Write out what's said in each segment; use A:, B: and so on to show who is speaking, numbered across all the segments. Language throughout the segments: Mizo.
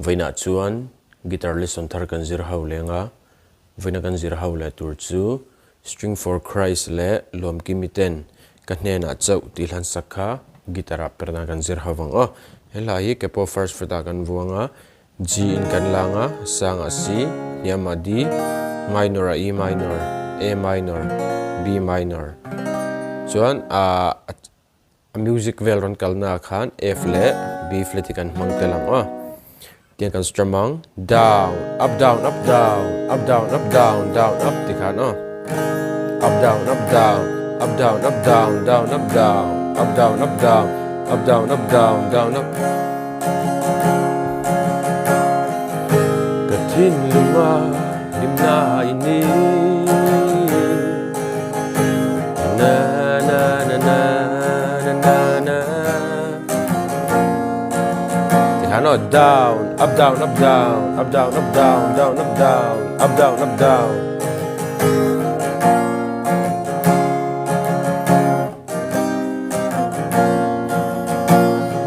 A: Vawiinah chuan guitar lesson thar kan zir ho leng a, vawiina kan zir ho leh tur chu String for Christ leh Lawmkimi ten ka hnenah chauh tih hlan sak kha guitar ah perna kan zir ho vang aw. He hla hi kepo first fret ah kan vuang a, G in kan lang a, sangah C, hniamah D, minor ah E minor, A minor, B minor. Chuan a music vel rawn kalna ah khan F leh B flat hi kan hmang tel ang aw. Tiang kan strum ang, down, up down up down, up down up down, down up ti khan aw. Up down up down, up down up down, down up down, up down up down, up down up down, down up. Ka thinlunga hlimna i ni Na na na na na na na Tikhan aw down up down up down up down up down down up down up down up down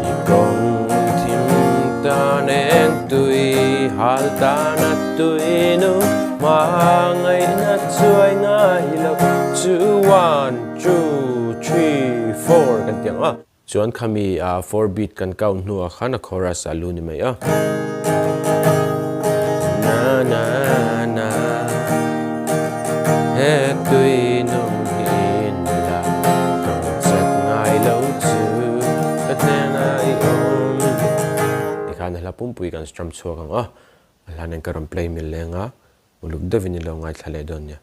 A: I kawng thim tan eng tui hal tan a tui nu hmangaihna chuai ngai lo chu one two three four kan ti ang a. Chuan khami a four beat kan count hnuah khan a chorus a lu ni mai a. Na na na he tui nung hi in la tawng chat ngai lo chu ka hnena i awm. Tikhan a hla pumpui kan strum chhuak ang a, a hla nen ka rawn play mil leng a, uluk deuhin i lo ngaithla leh dawn nia.